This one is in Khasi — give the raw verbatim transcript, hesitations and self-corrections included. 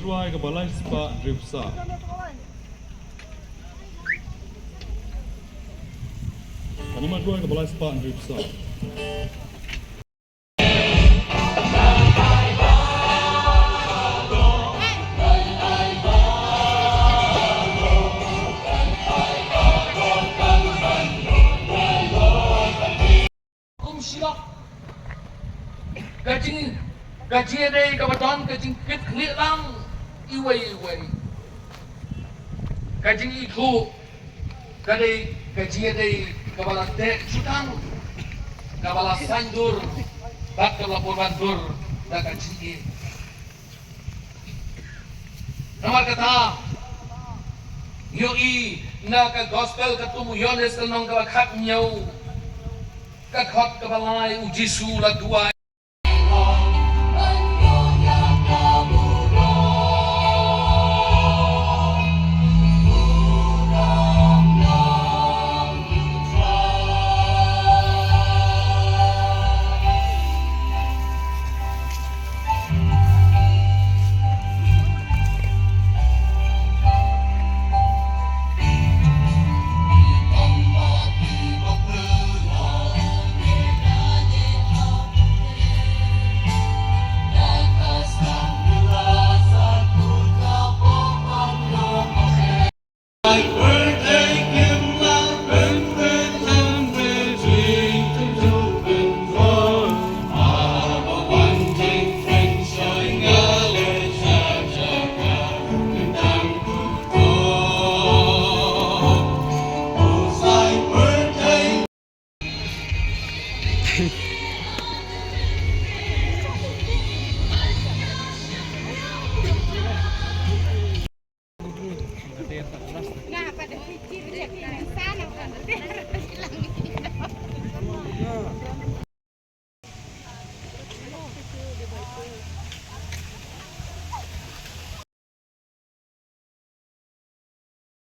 Duwai kaba lai spah hynriew spah. Ka namar duwai kaba lai spah hynriew spah. Kum shilak. Ka jing, ka jingïadei kaba don ka jingkit khlieh lang iwei iwei. Ka jingithuh ka dei ka jingïadei kaba la teh jutang, kaba la saiñdur bad kaba la pynban dur da ka jingïeit. Namar kata, ïohi na ka gospel katkum u Ïoannis ka lynnong kaba khathynñiew, ka dkhot kaba lai, u Jisu la duwai.